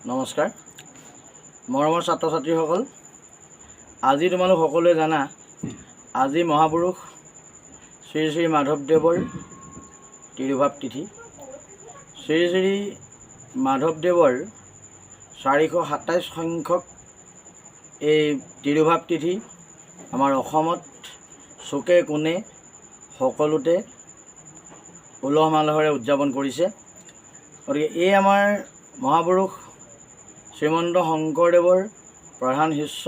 নমস্কাৰ মৰমৰ ছাত্ৰ ছাত্ৰীসকল। আজি তোমালোক সকলোৱে জানা, আজি মহাপুৰুষ শ্ৰী শ্ৰী মাধৱদেৱৰ তিৰোভাৱ তিথি। শ্ৰী শ্ৰী মাধৱদেৱৰ 427 সংখ্যক এই তিৰোভাৱ তিথি আমাৰ অসমত চুকে কোণে সকলোতে উলহ মালহেৰে উদযাপন কৰিছে। গতিকে এই আমাৰ মহাপুৰুষ শ্ৰীমন্ত শংকৰদেৱৰ প্ৰধান শিষ্য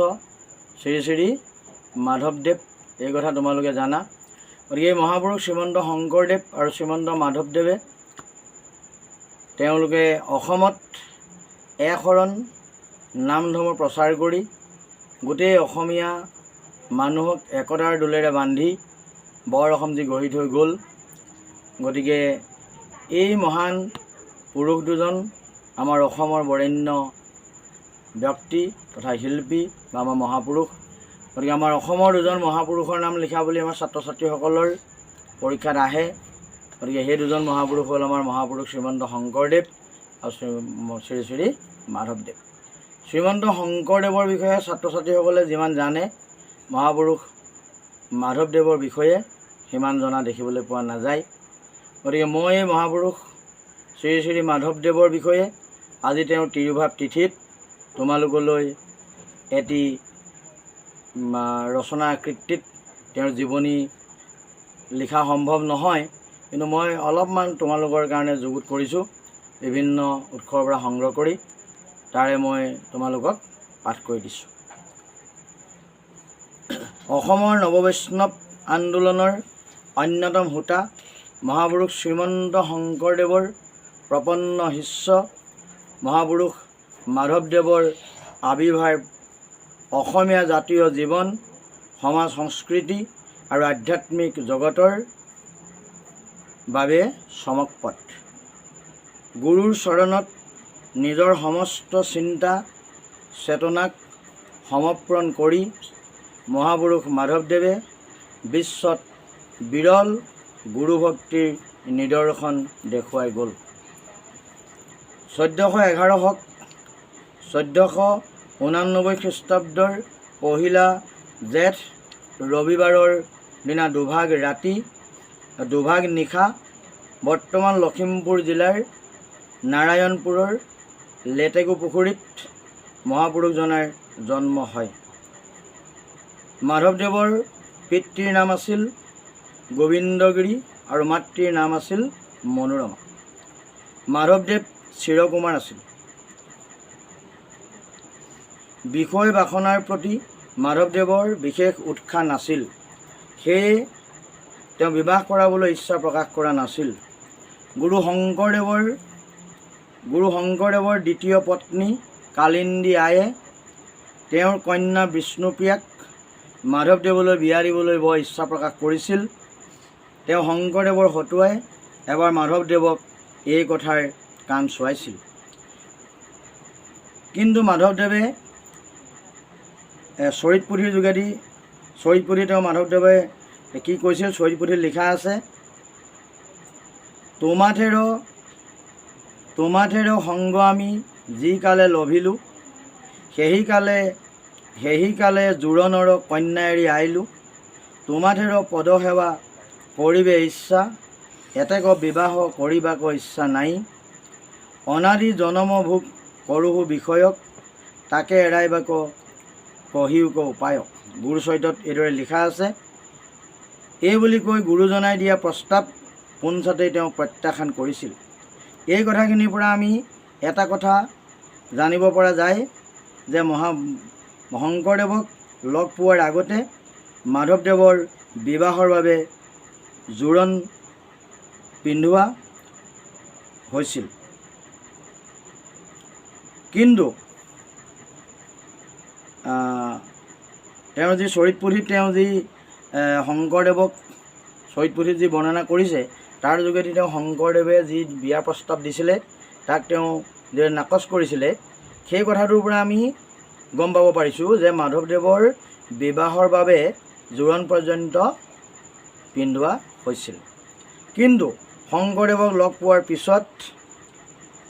শ্ৰী শ্ৰী মাধৱদেৱ, এই কথা তোমালোকে জানা। গতিকে এই মহাপুৰুষ শ্ৰীমন্ত শংকৰদেৱ আৰু শ্ৰীমন্ত মাধৱদেৱে তেওঁলোকে অসমত এক শৰণ নাম ধৰ্ম প্ৰচাৰ কৰি গোটেই অসমীয়া মানুহক একতাৰ ডোলেৰে বান্ধি বৰ অসম যি গঢ়ি থৈ গ'ল, গতিকে এই মহান পুৰুষ দুজন আমাৰ অসমৰ বৰেণ্য ব্যক্তি তথা শিল্পী বা আমাৰ মহাপুৰুষ। গতিকে আমাৰ অসমৰ দুজন মহাপুৰুষৰ নাম লিখা বুলি আমাৰ ছাত্ৰ ছাত্ৰীসকলৰ পৰীক্ষাত আহে। গতিকে সেই দুজন মহাপুৰুষ হ'ল আমাৰ মহাপুৰুষ শ্ৰীমন্ত শংকৰদেৱ আৰু শ্ৰী শ্ৰী শ্ৰী মাধৱদেৱ। শ্ৰীমন্ত শংকৰদেৱৰ বিষয়ে ছাত্ৰ ছাত্ৰীসকলে যিমান জানে, মহাপুৰুষ মাধৱদেৱৰ বিষয়ে সিমান জনা দেখিবলৈ পোৱা নাযায়। গতিকে মই এই মহাপুৰুষ শ্ৰী শ্ৰী মাধৱদেৱৰ বিষয়ে আজি তেওঁৰ তিৰোভাৱ তিথিত তোমালোকলৈ এটি ৰচনা আকৃতিত তেওঁৰ জীৱনী লিখা সম্ভৱ নহয়, কিন্তু মই অলপমান তোমালোকৰ কাৰণে যুগুত কৰিছোঁ বিভিন্ন উৎসৰ পৰা সংগ্ৰহ কৰি, তাৰে মই তোমালোকক পাঠ কৰি দিছোঁ। অসমৰ নৱবৈষ্ণৱ আন্দোলনৰ অন্যতম হোতা মহাপুৰুষ শ্ৰীমন্ত শংকৰদেৱৰ প্ৰপন্ন শিষ্য মহাপুৰুষ মাধৱদেৱৰ আৱিৰ্ভাৱ অসমীয়া জাতীয় জীৱন, সমাজ, সংস্কৃতি আৰু আধ্যাত্মিক জগতৰ বাবে চমকপ্ৰদ। গুৰুৰ চৰণত নিজৰ সমস্ত চিন্তা চেতনাক সমৰ্পণ কৰি মহাপুৰুষ মাধৱদেৱে বিশ্বত বিৰল গুৰুভক্তিৰ নিদৰ্শন দেখুৱাই গ'ল। 1411 শক 1489 খ্ৰীষ্টাব্দৰ পহিলা জেঠ ৰবিবাৰৰ দিনা দুভাগ ৰাতি দুভাগ নিশা বৰ্তমান লখিমপুৰ জিলাৰ নাৰায়ণপুৰৰ লেটেকু পুখুৰীত মহাপুৰুষজনাৰ জন্ম হয়। মাধৱদেৱৰ পিতৃৰ নাম আছিল গোবিন্দগিৰি আৰু মাতৃৰ নাম আছিল মনোৰমা। মাধৱদেৱ চিৰকুমাৰ আছিল। বিষয় বাসনাৰ প্ৰতি মাধৱদেৱৰ বিশেষ উৎসাহ নাছিল, সেয়ে তেওঁ বিবাহ কৰাবলৈ ইচ্ছা প্ৰকাশ কৰা নাছিল। গুৰু শংকৰদেৱৰ দ্বিতীয় পত্নী কালিন্দী আয়ে তেওঁৰ কন্যা বিষ্ণুপ্ৰিয়াক মাধৱদেৱলৈ বিয়া দিবলৈ বৰ ইচ্ছা প্ৰকাশ কৰিছিল। তেওঁ শংকৰদেৱৰ হতুৱাই এবাৰ মাধৱদেৱক এই কথাৰ কাণ চোৱাইছিল। কিন্তু মাধৱদেৱে চৰিত পুথিৰ যোগেদি, চৰিত পুথি তেওঁ মাধৱদেৱে কি কৈছিল, চৰিত পুথিত লিখা আছে, "তোমাঠেৰ সংগ আমি যি কালে লভিলোঁ, সেহি কালে জোৰণৰ কন্যা এৰি আইলোঁ। তোমাঠেৰ পদসেৱা কৰিবে ইচ্ছা, এতেক বিবাহ কৰিবাক ইচ্ছা নাই। অনাদি জনম ভোগ কৰোহো বিষয়ক, তাকে এৰাইবাক কহিয়োক উপায়ক।" গুৰুচৰিতত এইদৰে লিখা আছে। এই বুলি কৈ গুৰুজনাই দিয়া প্ৰস্তাৱ পোনচাতেই তেওঁ প্ৰত্যাখ্যান কৰিছিল। এই কথাখিনিৰ পৰা আমি এটা কথা জানিব পৰা যায় যে শংকৰদেৱক লগ পোৱাৰ আগতে মাধৱদেৱৰ বিবাহৰ বাবে জোৰণ পিন্ধোৱা হৈছিল। কিন্তু তেওঁৰ যি চৰিত পুথিত তেওঁ যি শংকৰদেৱক চৰিত পুথিত যি বৰ্ণনা কৰিছে, তাৰ যোগেদি তেওঁ শংকৰদেৱে যি বিয়া প্ৰস্তাৱ দিছিলে, তাক তেওঁ যে নাকচ কৰিছিলে, সেই কথাটোৰ পৰা আমি গম পাব পাৰিছোঁ যে মাধৱদেৱৰ বিবাহৰ বাবে জোৰণ পৰ্যন্ত পিন্ধোৱা হৈছিল। কিন্তু শংকৰদেৱক লগ পোৱাৰ পিছত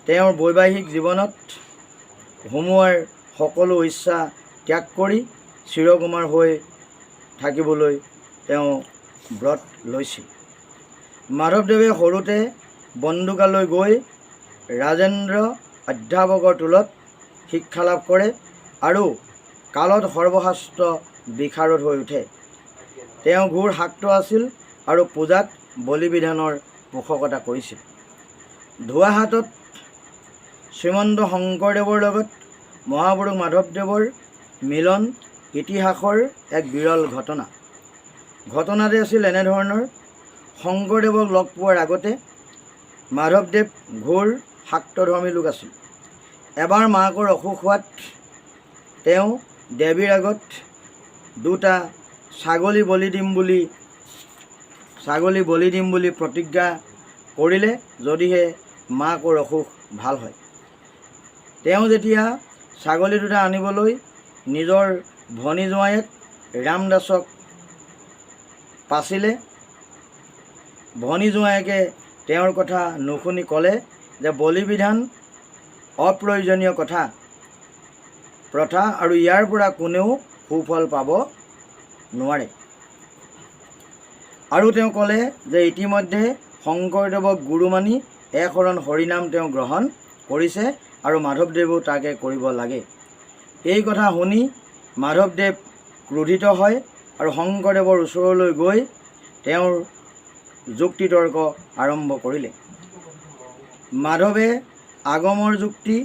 তেওঁৰ বৈবাহিক জীৱনত সোমোৱাৰ সকলো ইচ্ছা ত্যাগ কৰি চিৰকুমাৰ হৈ থাকিবলৈ তেওঁ ব্ৰত লৈছিল। মাধৱদেৱে সৰুতে বন্দুকালৈ গৈ ৰাজেন্দ্ৰ অধ্যাপকৰ টোলত শিক্ষা লাভ কৰে আৰু কালত সৰ্বশাস্ত্ৰ বিশাৰদ হৈ উঠে। তেওঁ ঘোৰ শাক্ত আছিল আৰু পূজাত বলি বিধানৰ পোষকতা কৰিছিল। ধোৱাহাটত শ্ৰীমন্ত শংকৰদেৱৰ লগত মহাপুৰুষ মাধৱদেৱৰ মিলন ইতিহাসৰ এক বিৰল ঘটনা। ঘটনাটো আছিল এনেধৰণৰ: শংকৰদেৱক লগ পোৱাৰ আগতে মাধৱদেৱ ঘোৰ শাক্তধৰ্মী লোক আছিল। এবাৰ মাকৰ অসুখ হোৱাত তেওঁ দেৱীৰ আগত দুটা ছাগলী বলি দিম বুলি প্ৰতিজ্ঞা কৰিলে, যদিহে মাকৰ অসুখ ভাল হয়। তেওঁ যেতিয়া ছাগলী দুটা আনিবলৈ নিজৰ ভনী জোঁৱায়েক ৰামদাসক পাচিলে, ভনী জোঁৱায়েকে তেওঁৰ কথা নুশুনি ক'লে যে বলি বিধান অপ্ৰয়োজনীয় কথা প্ৰথা আৰু ইয়াৰ পৰা কোনেও সুফল পাব নোৱাৰে। আৰু তেওঁ ক'লে যে ইতিমধ্যে শংকৰদেৱক গুৰু মানি এক শৰণ হৰিনাম তেওঁ গ্ৰহণ কৰিছে আৰু মাধৱদেৱেও তাকে কৰিব লাগে। এই কথা শুনি মাধৱদেৱ ক্ৰোধিত হয় আৰু শংকৰদেৱৰ ওচৰলৈ গৈ তেওঁৰ যুক্তি তৰ্ক আৰম্ভ কৰিলে। মাধৱে আগমৰ যুক্তি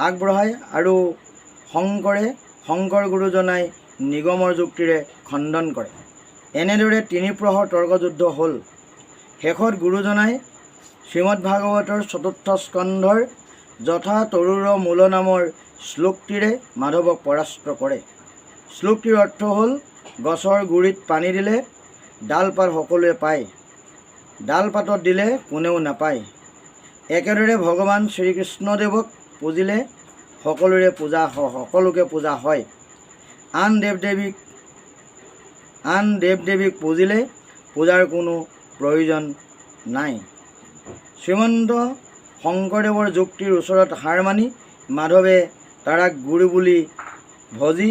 আগবঢ়ায় আৰু শংকৰে শংকৰ গুৰুজনাই নিগমৰ যুক্তিৰে খণ্ডন কৰে। এনেদৰে তিনি প্ৰহৰ তৰ্কযুদ্ধ হ'ল। শেষত গুৰুজনাই শ্ৰীমদ্ ভাগৱতৰ চতুৰ্থ স্কন্ধৰ "যথা তৰুৰ মূল" নামৰ শ্লোকটিৰে মাধৱক পৰাস্ত কৰে। শ্লোকটিৰ অৰ্থ হ'ল, গছৰ গুৰিত পানী দিলে ডাল পাত সকলোৱে পায়, ডাল পাতত দিলে কোনেও নাপায়। একেদৰে ভগৱান শ্ৰীকৃষ্ণদেৱক পূজিলে সকলোকে পূজা হয়। আন দেৱ দেৱীক পূজিলে পূজাৰ কোনো প্ৰয়োজন নাই। শ্ৰীমন্ত শংকৰদেৱৰ যুক্তিৰ ওচৰত হাৰ মানি মাধৱে তাৰাক গুৰু বুলি ভজি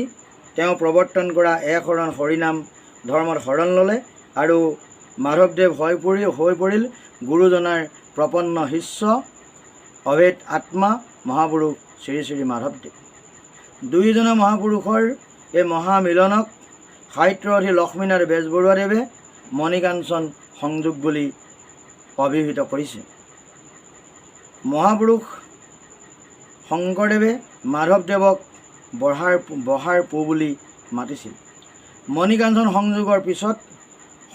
তেওঁ প্ৰৱৰ্তন কৰা এক শৰণ হৰিনাম ধৰ্মত শৰণ ল'লে আৰু মাধৱদেৱ হৈ পৰিল গুৰুজনাৰ প্ৰপন্ন শিষ্য, অভেদ আত্মা মহাপুৰুষ শ্ৰী শ্ৰী মাধৱদেৱ। দুয়োজনা মহাপুৰুষৰ এই মহামিলনক সাহিত্যৰথী লক্ষ্মীনাথ বেজবৰুৱাদেৱে মণিকাঞ্চন সংযোগ বুলি অভিহিত কৰিছে। মহাপুৰুষ শংকৰদেৱে মাধৱদেৱক বঢ়াৰ পো বুলি মাতিছিল। মণিকাঞ্চন সংযোগৰ পিছত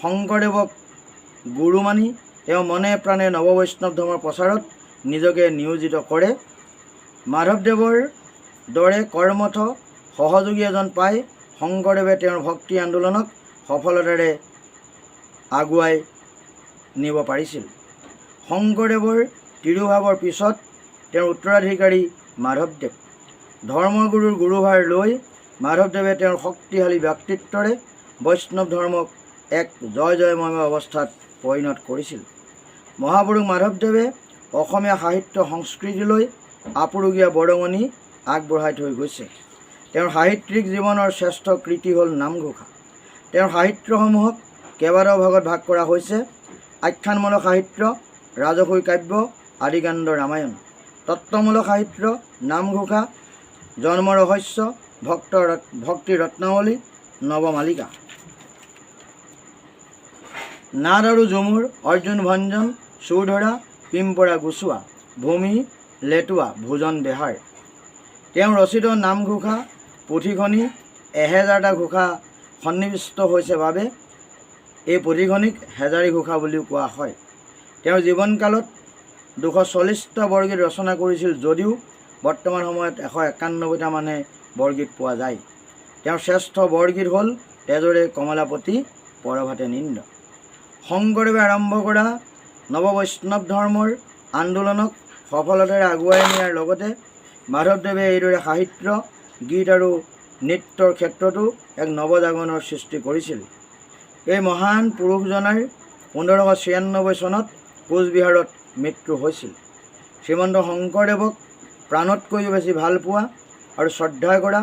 শংকৰদেৱক গুৰু মানি তেওঁ মনে প্ৰাণে নৱবৈষ্ণৱ ধৰ্মৰ প্ৰচাৰত নিজকে নিয়োজিত কৰে। মাধৱদেৱৰ দৰে কৰ্মঠ সহযোগী এজন পাই শংকৰদেৱে তেওঁৰ ভক্তি আন্দোলনক সফলতাৰে আগুৱাই নিব পাৰিছিল। শংকৰদেৱৰ তিৰোভাৱৰ পিছত তেওঁৰ উত্তৰাধিকাৰী মাধৱদেৱ। ধৰ্মগুৰুৰ গুৰুভাৰ লৈ মাধৱদেৱে তেওঁৰ শক্তিশালী ব্যক্তিত্বৰে বৈষ্ণৱ ধৰ্মক এক জয় জয়ময় অৱস্থাত পৰিণত কৰিছিল। মহাপুৰুষ মাধৱদেৱে অসমীয়া সাহিত্য সংস্কৃতিলৈ আপুৰুগীয়া বৰঙণি আগবঢ়াই থৈ গৈছে। তেওঁৰ সাহিত্যিক জীৱনৰ শ্ৰেষ্ঠ কৃতি হ'ল নামঘোষা। তেওঁৰ সাহিত্যসমূহক কেইবাটাও ভাগত ভাগ কৰা হৈছে: আখ্যানমূলক সাহিত্য ৰাজসূয় কাব্য, আদিকাণ্ড ৰামায়ণ; তত্ত্বমূলক সাহিত্য নামঘোষা, জন্ম ৰহস্য, ভক্তি ৰত্নাৱলী, নৱমালিকা, নাদ আৰু ঝুমুৰ, অৰ্জুন ভঞ্জন, চোৰধৰা, পিম্পৰা গুচোৱা, ভূমি লেটোৱা, ভোজন বেহাৰ। তেওঁ ৰচিত নামঘোষা পুথিখনি 1000টা ঘোষা সন্নিৱিষ্ট হৈছে বাবে এই পুথিখনিক হেজাৰী ঘোষা বুলিও কোৱা হয়। তেওঁৰ জীৱনকালত 240টা বৰগীত ৰচনা কৰিছিল যদিও বৰ্তমান সময়ত 191টা মানে বৰগীত পোৱা যায়। তেওঁৰ শ্ৰেষ্ঠ বৰগীত হ'ল "তেজৰে কমলাপতি পৰভাতে নিন্দ"। শংকৰদেৱে আৰম্ভ কৰা নৱবৈষ্ণৱ ধৰ্মৰ আন্দোলনক সফলতাৰে আগুৱাই নিয়াৰ লগতে মাধৱদেৱে এইদৰে সাহিত্য, গীত আৰু নৃত্যৰ ক্ষেত্ৰতো এক নৱজাগৰণৰ সৃষ্টি কৰিছিল। এই মহান পুৰুষজনাৰ 1596 চনত কোচবিহাৰত মৃত্যু হৈছিল। শ্ৰীমন্ত শংকৰদেৱক প্ৰাণতকৈও বেছি ভাল পোৱা আৰু শ্ৰদ্ধা কৰা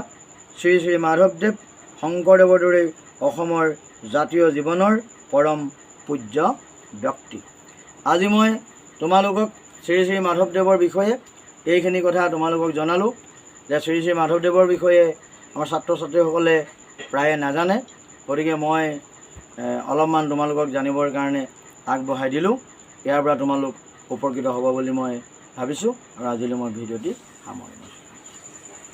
শ্ৰী শ্ৰী মাধৱদেৱ শংকৰদেৱৰ দৰেই অসমৰ জাতীয় জীৱনৰ পৰম পূজ্য ব্যক্তি। আজি মই তোমালোকক শ্ৰী শ্ৰী মাধৱদেৱৰ বিষয়ে এইখিনি কথা তোমালোকক জনালোঁ যে শ্ৰী শ্ৰী মাধৱদেৱৰ বিষয়ে আমাৰ ছাত্ৰ ছাত্ৰীসকলে প্ৰায়ে নাজানে। গতিকে মই অলপমান তোমালোকক জানিবৰ কাৰণে আগবঢ়াই দিলোঁ। ইয়াৰ পৰা তোমালোক উপকৃত হ'ব বুলি মই ভাবিছোঁ আৰু আজিলৈ মই ভিডিঅ'টি সামৰণি।